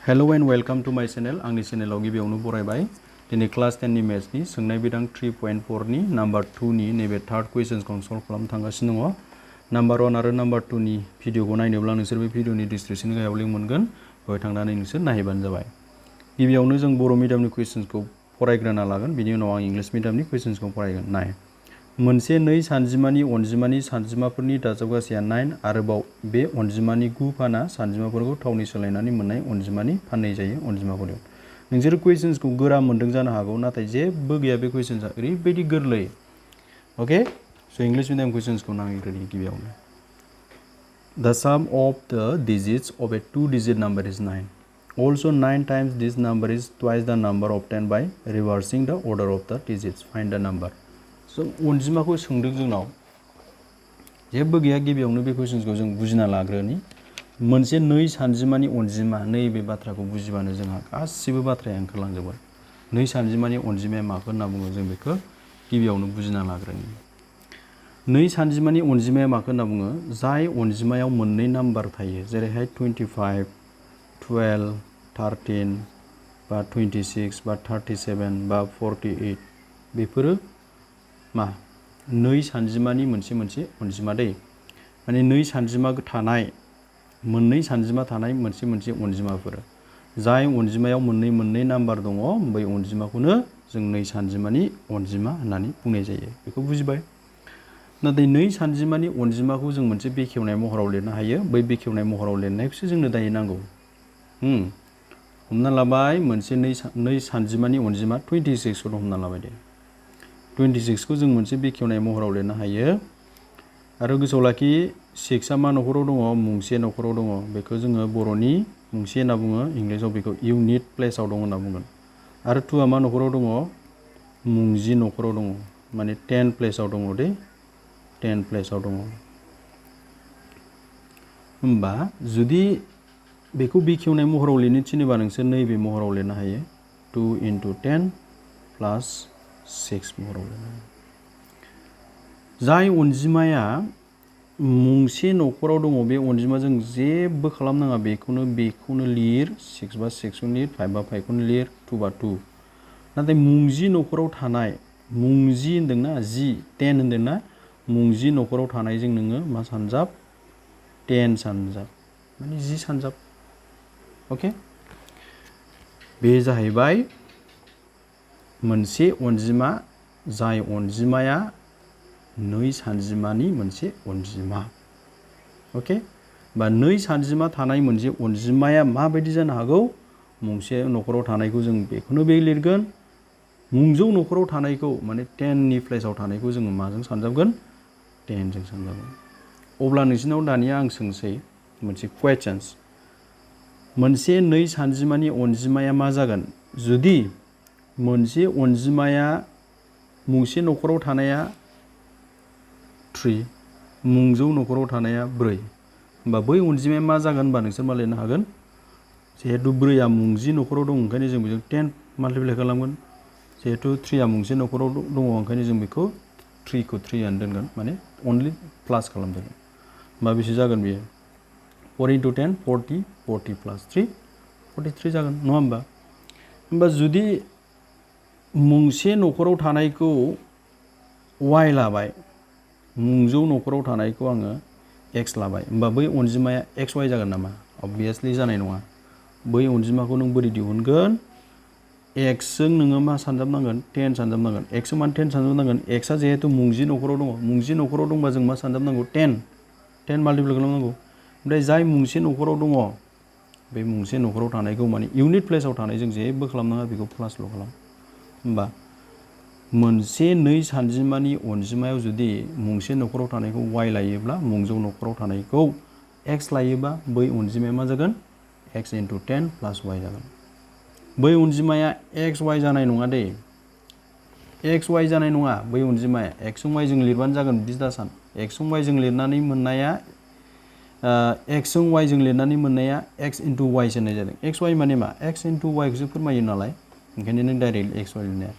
Hello and welcome to my channel. आंनि चेनेलाव गिबियावनो बरायबाय दिनै क्लास 10 नि मेथ्स नि सोंनाय बिदां 3.4 नि नम्बर 2 नि नैबे थार्ड क्वेश्चनखौ सल्व खालामनो थांगासिनो दङ। नम्बर 1 आरो नम्बर 2 नि भिडिअखौ नायनोब्ला नोंसोर बे भिडिअनि डिसक्रिप्शन गाहायाव लिंक मोनगोन बेवहाय थांनानै नोंसोर नायहैबानो जाबाय। गिबियावनो जों बर' मिडियामनि क्वेश्चनखौ फरायग्रोना लागोन बिनि उनाव आं इंलिश मिडियामनि क्वेश्चनखौ फरायगोन। नाय मोनसे नै सानजिमानि अनजिमानि सानजिमाफोरनि दाजाबगासैया 9 आरोबाव बे अनजिमानि 9 फाना सानजिमाफोरखौ थावनि सोलायनानै मोननाय अनजिमानि फाननाय जायो अनजिमाखौ दिहुन। नोंसोर क्वेश्चन्सखौ गोरा मोनदों जानो हागौ नाथाय जेबो गैया बे क्वेश्चन्सआ ओरैबायदि गोरलै। ओके स' इंलिश मिडियाम क्वेश्चन्सखौ नागिरग्रोनि गिबियावनो। The sum of the digits of a two-digit number is 9. Also 9 times this number is twice the number obtained by reversing the order of the digits. Find the number. जों अनजिमाखौ सोंदों जोंनाव जेबो गैया गिबियावनो बे क्वेश्चन्सखौ जों बुजिना लाग्रोनि। मोनसे नै सानजिमानि अनजिमा नैबे बाथ्राखौ बुजिबानो जोंहा गासिबो बाथ्राया ओंखारलांजोबगोन। नै सानजिमानि अनजिमाया माखौ होनना बुङो जों बेखौ गिबियावनो बुजिना लाग्रोनि। नै सानजिमानि अनजिमाया माखौ होनना बुङो जाय अनजिमायाव मोननै नाम्बार थायो जेरैहाय 25, 12, 13 बा 26 बा 37 बा 48 बेफोरो मा नै सानजिमानि मोनसे अनजिमा दै माने नै सानजिमा थानाय मोननै सानजिमा थानाय मोनसे अनजिमाफोर जाय अनजिमायाव मोननै नाम्बार दङ बै अनजिमाखौनो जों नै सानजिमानि अनजिमा होननानै बुंनाय जायो। बेखौ बुजिबाय। नाथाय नै सानजिमानि अनजिमाखौ जों मोनसे बेखेवनाय महराव लिरनो हायो। बै बेखेवनाय महराव लिरनायखौसो जोंनो दायो नांगौ। हमना लाबाय मोनसे नै सानजिमानि अनजिमा 26 खौ हमना लाबाय दे। 26 खौ जों मोनसे बेखेवनाय महराव लिरनो हायो। आरो गोसोआव लाखि 6 आ मा नखराव दङ मुंसे नखराव दङ बेखौ जोङो बर'नि मुंसे होनना बुङो इंलिसाव बेखौ इउनिट प्लेसआव दङ होनना बुंगोन। आरो 2 आ मा नखराव दङ मुंजि नखराव दङ माने 10 प्लेसआव दङ दे 10 प्लेसआव दङ। होमबा जुदि बेखौ बेखेवनाय महराव लिरनो थिनोबा नोंसोर नैबे महराव लिरनो हायो 2 × 10 + 6 महराव लिरनो हायो। जाय अनजिमाया मुंसे नखराव दङ बे अनजिमाजों जेबो खालामनाङा बेखौनो लिर 6 बा 6 खौनो लिर 5 बा 5 खौनो लिर 2 बा 2। नाथाय मुंजि नखराव थानाय मुंजि होनदोंना 10 होनदोंना मुंजि नखराव थानायजों नोङो मा सानजाब 10 सानजाब माने 10 सानजाब। अके बे जाहैबाय मोनसे अनजिमा जाय अनजिमाया नै सानजिमानि मोनसे अनजिमा। अके बा नै सानजिमा थानाय मोनसे अनजिमाया माबायदि जानो हागौ मुंसे नखराव थानायखौ जों बेखौनो बे लिरगोन मुंजौ नखराव थानायखौ माने 10 नि प्लेसआव थानायखौ जोङो माजों सानजाबगोन 10 जों सानजाबगोन। अब्ला नोंसिनाव दानिया आं सोंसै मोनसे क्वेश्चन्स मोनसे नै सानजिमानि अनजिमाया मा जागोन जुदि मोनसे अनजिमाया मुंसे नखराव थानाया 3 मुंजौ नखराव थानाया 4 होमबा बै अनजिमाया मा जागोन होनबा नोंसोर मा लिरनो हागोन जिहेतु 4 आ मुंजि नखराव दं ओंखायनो जों बेजों 10 माल्टिप्लाइ खालामगोन। जिहेतु 3 आ मुंसे नखराव दङ ओंखायनो जों बेखौ 3 खौ 3 आनो दोनगोन माने अनलि प्लास खालामदों। होमबा बेसे जागोन बेयो 4 × 10 40 40 + 3 43 जागोन नङा होमबा। होमबा जुदि मुंसे नखराव थानायखौ y लाबाय मुंजौ नखराव थानायखौ आङो x लाबाय होमबा बै अनजिमाया xy जागोन नामा अबभियासलि जानाय नङा। बै अनजिमाखौ नों बोरै दिहुनगोन x जों नोङो मा सानजाबनांगोन 10 सानजाबनांगोन। x जों मानो 10 सानजाबनांगोन x आ जिहेतु मुंजि नखराव दङ मुंजि नखराव दंबा जों मा सानजाबनांगौ 10 माल्टिप्लाइ खालामनांगौ। ओमफ्राय जाय मुंसे नखराव दङ बे मुंसे नखराव थानायखौ माने इउनिट प्लेसआव थानाय जों जेबो खालामनाङा बेखौ प्लासल' खालाम। होमबा मोनसे नै सानजिमानि अनजिमायाव जुदि मुंसे नखराव थानायखौ y लायोब्ला मुंजौ नखराव थानायखौ x लायोबा बै अनजिमाया मा जागोन x × 10 + y जागोन। बै अनजिमाया xy जानाय नङा दे xy जानाय नङा बै अनजिमाया x जों y जों लिरबानो जागोन बिदि दासान। x जों y जों लिरनानै मोननाया x जों y जों लिरनानै मोननाया x × y होननाय जादों। xy माने मा x × y खौसो फोरमायो नालाय ओंखायनो नों डाइरेक्ट xy लिरनाया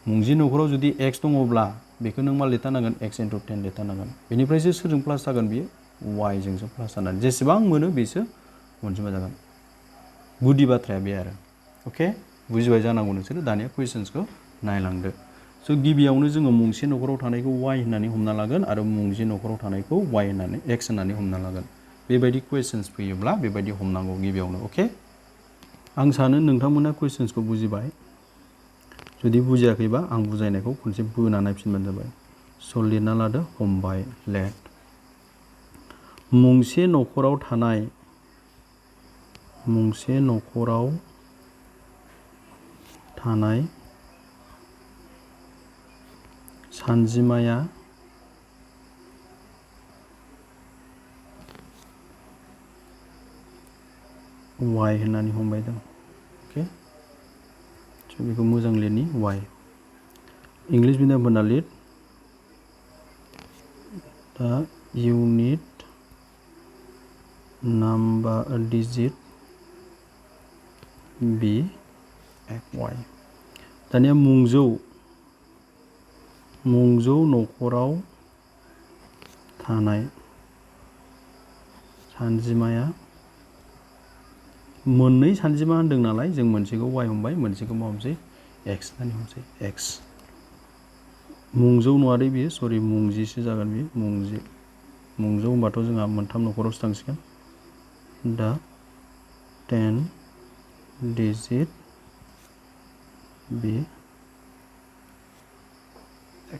मुंजि नखराव जुदि x दङब्ला बेखौ नों मा लिरथारनांगोन x × 10 लिरथारनांगोन। बेनिफ्रायसो सोरजों प्लास जागोन बियो y जोंसो प्लास जानानै जेसेबां मोनो बेसो अनजिमा जागोन। गुदि बाथ्राया बे आरो अके बुजिबाय जानांगौ नोंसोरो दानिया कुइसन्सखौ नायलांदो स' गिबियावनो जोङो मुंसे न'खराव थानायखौ y होननानै हमना लागोन आरो मुंजे न'खराव थानायखौ y होननानै x होननानै हमना लागोन बेबायदि कुइसन्स फैयोब्ला बेबायदि हमनांगौ गिबियावनो अके आं सानो नोंथांमोना कुइसन्सखौ बुजिबाय जुदि बुजियाखैबा आं बुजायनायखौ खनसे बोना नायफिनबानो जाबाय स' लिरना लादो हमबाय लेट मुंसे न'खराव थानाय सानजिमाया y होननानै हमबाय दं अके स' बेखौ मोजां लिरनि y इंलिश मिडियामफोरना लिर दा इउनिट नाम्बार डिजिट बी y दानिया मुंजौ न'खराव थानाय सानजिमाया मोननै सानजिमा होनदों नालाय जों मोनसेखौ y हमबाय मोनसेखौ मा हमसै x होननानै हमसै x मुंजौ नङादे बियो सरि मुंजिसो जागोन बियो मुंजौ होनबाथ' जोंहा मोनथाम न'खरावसो थांसिगोन दा 10 डिजिट बी x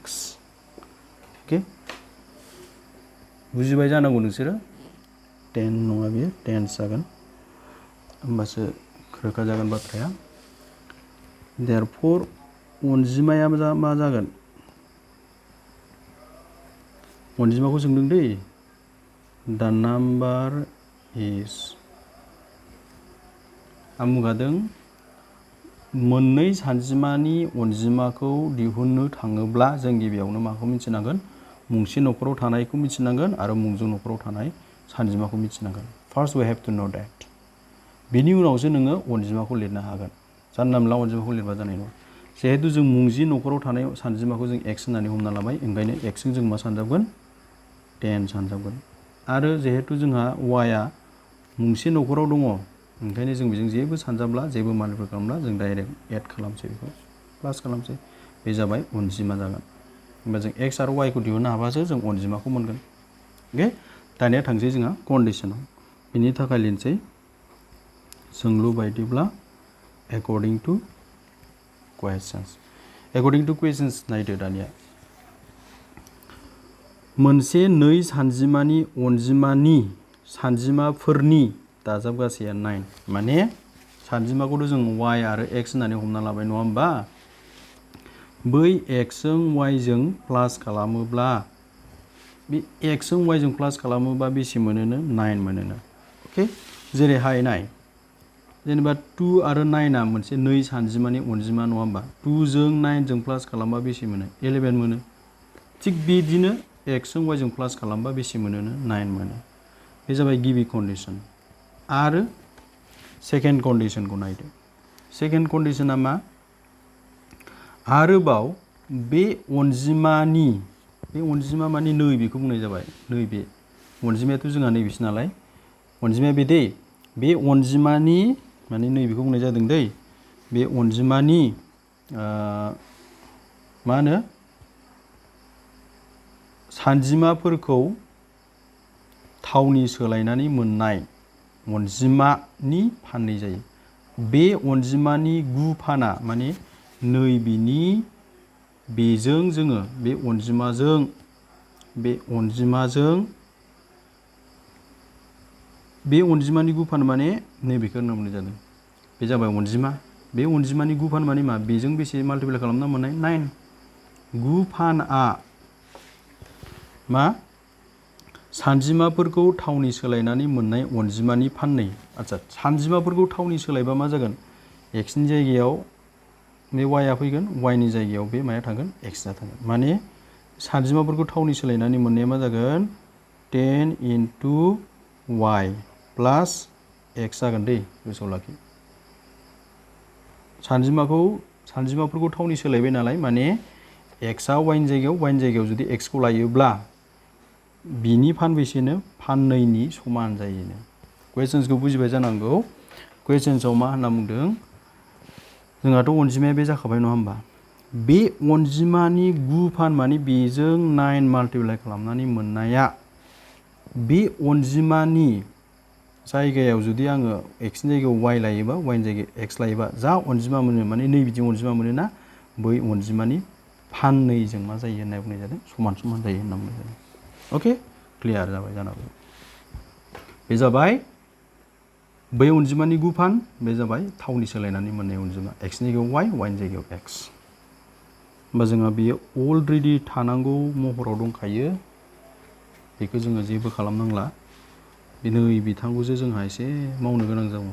अके बुजिबाय जानांगौ नोंसोरो 10 नङा बियो 10 जागोन होमबासो रोखा जागोन बाथ्राया देयरफर अनजिमाया मा जागोन अनजिमाखौ सोंदों दै दा नाम्बार इज आं बुंखादों मोननै सानजिमानि अनजिमाखौ दिहुननो थाङोब्ला जों गिबियावनो माखौ मिथिनांगोन मुंसे न'खराव थानायखौ मिथिनांगोन आरो मुंजों न'खराव थानाय सानजिमाखौ मिथिनांगोन फार्स्ट वी हेव टु नो दैट बिनि उनावसो नोङो अनजिमाखौ लिरनो हागोन जानला मोनला अनजिमाखौ लिरबा जानाय नङा जिहेतु जों मुंजि न'खराव थानाय सानजिमाखौ जों x होननानै हमना लाबाय ओंखायनो x जों मा सानजाबगोन 10 सानजाबगोन आरो जिहेतु जोंहा y आ मुंसे न'खराव दङ ओंखायनो जों बेजों जेबो सानजाब्ला जेबो मानिफोर खालामब्ला जों डाइरेक्ट एड खालामसै बेखौ प्लास खालामसै बे जाबाय अनजिमा जागोन होमबा जों x आरो y खौ दिहुननो हाबासो जों अनजिमाखौ मोनगोन अके दानिया थांसै जोंहा कन्डिशनाव बिनि थाखाय लिरसै सोंलु बायदिब्ला according to questions नायदो दानिया मोनसे नै सानजिमानि सानजिमाफोरनि दाजाबगासैया 9 माने सानजिमाखौथ' जों y आरो x होननानै हमना लाबाय नङा होमबा बै x जों y जों प्लास खालामोब्ला बे x जों y जों प्लास खालामोबा बेसे मोनोनो 9 मोनोनो अके जेरैहाय नाय जेनेबा 2 आरो 9 आ मोनसे नै सानजिमानि अनजिमा नङा होमबा 2 जों 9 जों प्लास खालामबा बेसे मोनो 11 मोनो थिग बिदिनो x जों y जों प्लास खालामबा बेसे मोनोनो 9 मोनो बे जाबाय गिबि कन्डिशन आरो सेकेन्ड कन्डिशनखौ नायदो सेकेन्ड कन्डिशना मा आरोबाव बे अनजिमा माने नैबेखौ बुंनाय जाबाय नैबे अनजिमायाथ' जोंहा नैबेसो नालाय अनजिमाया बे दै बे अनजिमानि माने नैबेखौ बुंनाय जादों दै बे अनजिमानि मा होनो सानजिमाफोरखौ थावनि सोलायनानै मोननाय अनजिमानि फाननै जायो बे अनजिमानि गु फाना माने नैबेनि बेजों जोङो बे अनजिमाजों बे अनजिमानि गु फान माने नैबेखौ होनना बुंनाय जादों बे जाबाय अनजिमा बे अनजिमानि गु फान माने मा बेजों बेसे माल्टिप्लाइ खालामना मोननाय 9 गु फानआ मा सानजिमाफोरखौ थावनि सोलायनानै मोननाय अनजिमानि फाननै आच्छा सानजिमाफोरखौ थावनि सोलायबा मा जागोन x नि जायगायाव बे y आ फैगोन y नि जायगायाव बे माया थागोन x आ थागोन माने सानजिमाफोरखौ थावनि सोलायनानै मोननाया मा जागोन 10 into y प्लास x जागोन दै गोसोआव लाखि सानजिमाफोरखौ थावनि सोलायबाय नालाय माने x आ y नि जायगायाव जुदि x खौ लायोब्ला बिनि फानबेसेनो फाननैनि समान जायोनो कुवेश्चन्सखौ बुजिबाय जानांगौ कुवेश्चन्सआव मा होनना बुंदों जोंहाथ' अनजिमाया बे जाखाबाय नङा होमबा बे अनजिमानि गुफान माने बेजों 9 माल्टिप्लाइ खालामनानै मोननाया बे अनजिमानि जायगायाव जुदि आङो x नि जायगायाव y लायोबा y नि जायगायाव x लायोबा जा अनजिमा मोनो माने नै बिदि अनजिमा मोनोना बै अनजिमानि फाननैजों मा जायो होनना बुंनाय जादों समान समान जायो होनना बुंनाय जादों अके क्लियार जाबाय जानांगौ बे जाबाय बै अनजिमानि गुफान बे जाबाय थावनि सोलायनानै मोननाय अनजिमा x नि जायगायाव y y नि जायगायाव x होमबा जोंहा बेयो अलरेडि थानांगौ महराव दंखायो बेखौ जोङो जेबो खालामनांला नै बिथांखौसो जोंहा एसे मावनो गोनां जागौ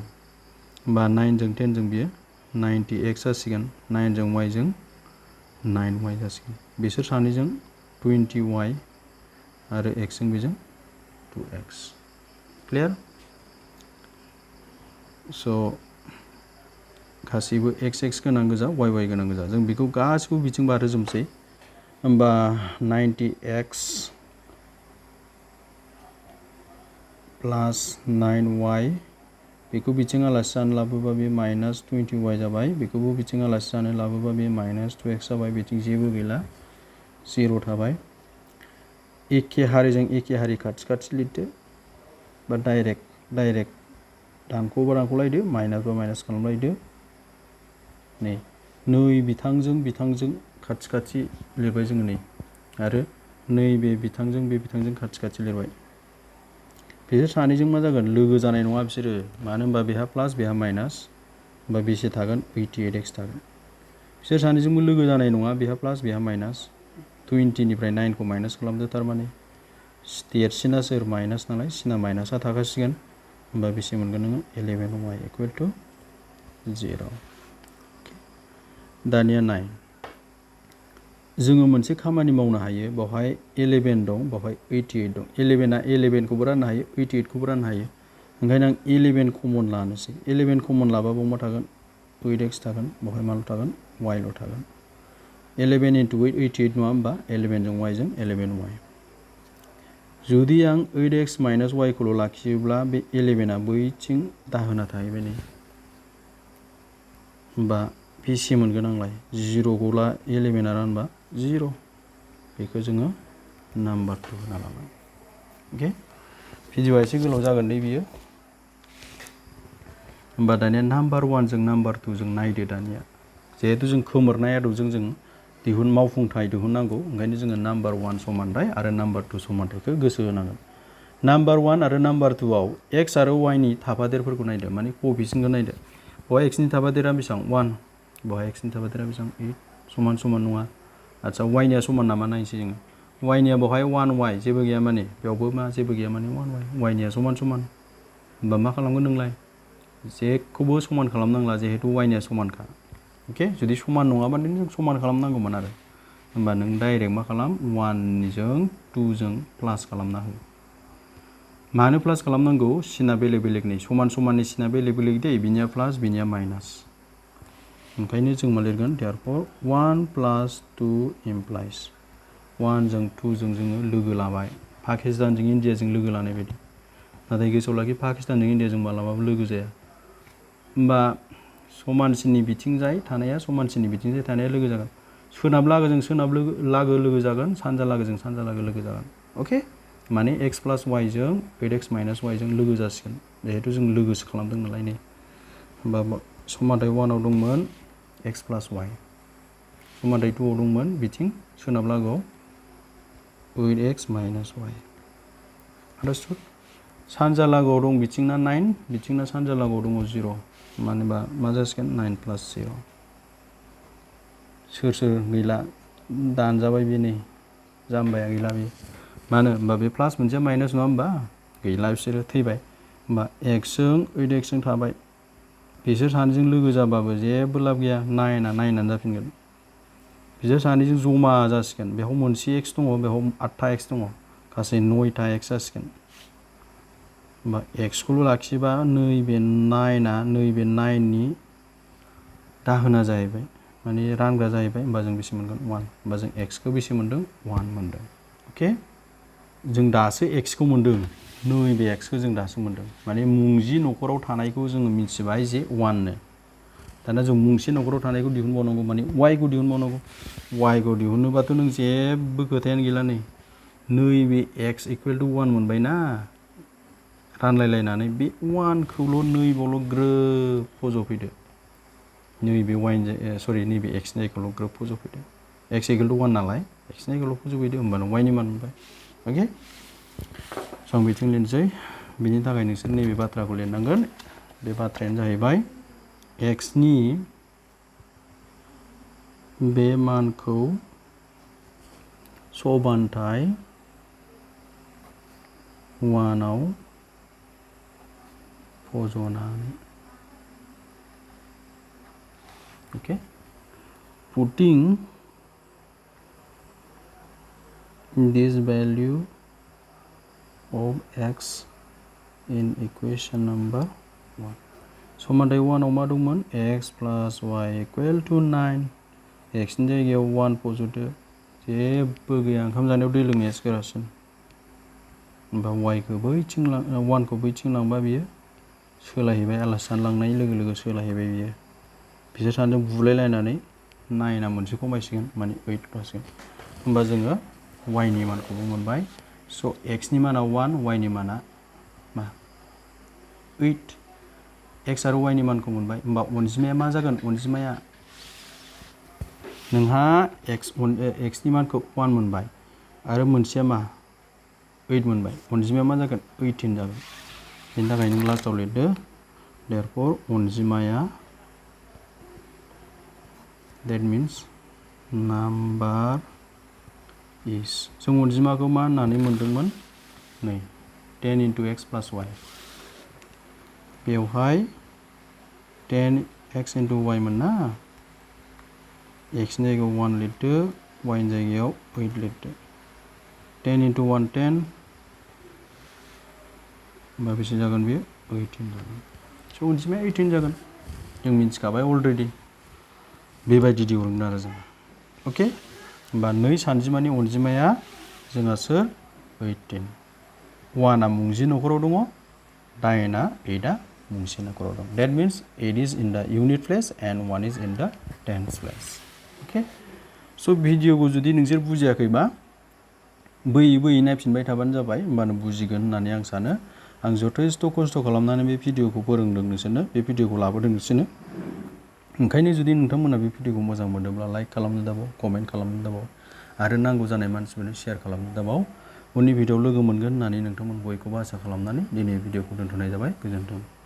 होमबा 9 जों 10 जों बियो 90x जासिगोन 9 जों y जों 9y जासिगोन बिसोर सानैजों 20y आरो x जों बेजों 2x क्लियार स' गासैबो x गोनां गोजा y गोनां गोजा जों बेखौ गासैखौबो बिथिं बारहोजोबसै होमबा 90x प्लास 9y बेखौ बिथिं आलासि जानो लाबोबा बे माइनास 20y जाबाय बेखौबो बिथिं आलासि जानो लाबोबा बे माइनास 2x जाबाय बिथिं जेबो गैला 0 थाबाय एखे हारिजों एखे हारि खाथि खाथि लिरदो बा डाइरेक्ट दानख'बा दानख'लायदो माइनास बा माइनास खालामलायदो नै बिथांजों खाथि खाथि लिरबाय जोङो नै आरो नैबे बिथांजों बे बिथांजों खाथि खाथि लिरबाय बिसोर सानैजों मा जागोन लोगो जानाय नङा बिसोरो मानो होनबा बेहा प्लास बेहा माइनास होमबा बेसे थागोन 88x थागोन बिसोर सानैजोंबो लोगो जानाय नङा बेहा प्लास बेहा माइनास 20 निफ्राय 9 खौ माइनास खालामदो थारमाने देरसिना सोर माइनास नालाय सिना माइनासा थाखासिगोन होमबा बेसे मोनगोन नोङो 11y इकुवेल टु 0 दानिया नाय जोङो मोनसे खामानि मावनो हायो बेवहाय 11 दं बेवहाय 88 दं 11खौबो राननो हायो 88खौबो राननो हायो ओंखायनो आं 11 कमन लानोसै 11 कमन लाबा बाव मा थागोन 8x थागोन बेवहाय माल' थागोन y थागोन 11 into 8 88 नङा होमबा 11 जों y जों 11y जुदि आं 8x माइनास y खौल' लाखियोब्ला बे 11आ बैथिं दाहोना थाहैबाय नै होमबा बेसे मोनगोन आंलाय 0 खौ 11आ रानबा 0 बेखौ जोङो नाम्बार 2 होना लाबाय अके भिडिअआ एसे गोलाव जागोन दे बियो होमबा दानिया नाम्बार 1 जों नाम्बार 2 जों नायदो दानिया जिहेतु जों खोमोरनाय आदबजों जों मावफुंथाय दिहुननांगौ ओंखायनो जोङो नाम्बार 1 समानथाय आरो नाम्बार 2 समानथायखौ गोसो होनांगोन नाम्बार 1 आरो नाम्बार 2 आव x आरो y नि थाफादेरफोरखौ नायदो माने क'एफिसिएन्टखौ नायदो बहाय x नि थाफादेरा बेसेबां 1 बहाय x नि थाफादेरा बेसेबां 8 समान समान नङा आच्छा y निया समान नामा नायनोसै जोङो y निया बहाय 1y जेबो गैया माने बेयावबो मा जेबो गैया माने 1y y निया समान समान होमबा मा खालामगोन नोंलाय जेखौबो समान खालामनांला जिहेतु y निया समानखा अके जुदि समान नङाबा नों समान खालामनांगौमोन आरो होमबा नों डाइरेक्ट मा खालाम 1 जों 2 जों प्लास खालामना हो मानो प्लास खालामनांगौ सिना बेलेग बेलेगनि समान समाननि सिना बेलेग बेलेग दे बिनिया प्लास बिनिया माइनास ओंखायनो जों मा लिरगोन देयरफर 1 प्लास 2 इमप्लाइज 1 जों 2 जों जोङो लोगो लाबाय पाकिस्तानजों इण्डियाजों लोगो लानाय बायदि नाथाय गोसोआव लाखि पाकिस्तानजों इण्डियाजों मालाबाबो लोगो जाया होमबा समानसिननि बिथिंजाय थानाया समानसिननि बिथिंजाय थानाया लोगो जागोन सोनाब लागोजों सोनाब लोगो जागोन सानजा लागोजों सानजा लोगो जागोन अके माने x प्लास y जों 8x माइनास y जों लोगो जासिगोन जिहेतु जों लोगोसो खालामदों नालाय नै होमबा समानथाय 1 आव दंमोन x प्लास y समानथाय 2 आव दंमोन बिथिं सोनाब लागोआव 8x माइनास y आन्डारस्टुड सानजा लागोआव दं बिथिंना 9 बिथिंना सानजा लागोआव दङ 0 मानोबा मा जासिगोन 9 प्लास 0 सोर गैला दानजाबाय बे नै जाम्बाया गैला बे मानो होमबा बे प्लास मोनसेया माइनास नङा होमबा गैला बिसोरो थैबाय होमबा x जों 8x जों थाबाय बिसोर सानैजों लोगो जाबाबो जेबो लाब गैया 9 जाफिनगोन बिसोर सानैजों जमा जासिगोन बेयाव मोनसे x दङ बेयाव 8था x दङ गासै 9था x जासिगोन होमबा x खौल' लाखियोबा नैबे 9आ नैबे 9नि दाहोना जाहैबाय माने रानग्रा जाहैबाय होमबा जों बेसे मोनगोन 1 होमबा जों x खौ बेसे मोनदों 1 मोनदों अके जों दासो x खौ मोनदों नैबे एक्सखौ जों दासो मोन्दों माने मुंजि न'खराव थानायखौ जोङो मिथिबाय जे 1नो दाना जों मुंसे न'खराव थानायखौ दिहुनबावनांगौ माने y खौ दिहुनबावनांगौ y खौ दिहुनोबाथ' नों जेबो खोथायानो गैला नै नैबे x इकुवेल टु 1 मोनबाय ना रानलायलायनानै बे 1 खौल' नैबावल' ग्रोब फज'फैदो नैबे नैबे x नि जायगायावल' ग्रोब फज'फैदो x इकुवेल टु 1 नालाय x नि जायगायावल' फज'फैदो होमबानो y नि मान मोनबाय अके स' आं बिथिं लिरनोसै बिनि थाखाय नोंसोर नैबे बाथ्राखौ लिरनांगोन बे बाथ्रायानो जाहैबाय x नि बे मानखौ समानथाय 1 आव फज'नानै okay putting this value of x in equation number 1 समानथाय 1 आव मा दंमोन x plus y equal to 9 x नि जायगायाव 1 फज'दो जेबो गैया ओंखाम जानायाव दै लोंनायासो गोरासिन होमबा y खौ बैथिं 1 खौ बैथिं लांबा बियो सोलायहैबाय आलासि जानो लांनाय लोगो लोगो सोलायहैबाय बियो बिसोर सानैजों बुलायलायनानै 9 आ मोनसे खमायसिगोन माने 8 जासिगोन होमबा जोङो y नि मानखौबो मोनबाय स' x नि माना 1 y नि माना मा 8 x आरो y नि मानखौ मोनबाय होमबा अनजिमाया मा जागोन अनजिमाया नोंहा x नि मानखौ 1 मोनबाय आरो मोनसेया मा 8 मोनबाय अनजिमाया मा जागोन 18 जागोन बेनि थाखाय नों लास्टआव लिरदो therefore अनजिमाया that means number is जों अनजिमाखौ मा होननानै मोनदोंमोन नै 10 into x plus y बेवहाय 10x into y मोन ना x नि जायगायाव 1 लिरदो y नि जायगायाव 8 लिरदो 10 into 1 10 होमबा बेसे जागोन बेयो 18 जागोन स' अनजिमाया 18 जागोन जों मिथिखाबाय अलरेडि बेबायदि दिहुनगोन आरो जों अके होमबा 2 सानजिमानि अनजिमाया जोंहा सोर 18 1 आ मुंजि न'खराव दङ 9 आ 8 आ मुंसे न'खराव दं that means 8 is in the unit place and 1 is in the tens place अके स' भिडिअखौ जुदि नोंसोर बुजियाखैबा बोयै नायफिनबाय थाबानो जाबाय होमबानो बुजिगोन होननानै आं सानो आं जथेस्थ' खस्थ' खालामनानै बे भिडिअखौ फोरोंदों नोंसोरनो बे भिडिअखौ लाबोदों नोंसोरनो ओंखायनो जुदि नोंथांमोना बे भिडिअखौ मोजां मोनोब्ला लाइक खालामनो दाबाव कमेन्ट खालामनो दाबाव आरो नांगौ जानाय मानसिफोरनो शेयार खालामनो दाबाव उननि भिडिअआव लोगो मोनगोन होननानै नोंथांमोन बयखौबो आसा खालामनानै दिनै भिडिअखौ दोनथ'नाय जाबाय गोजोन्थों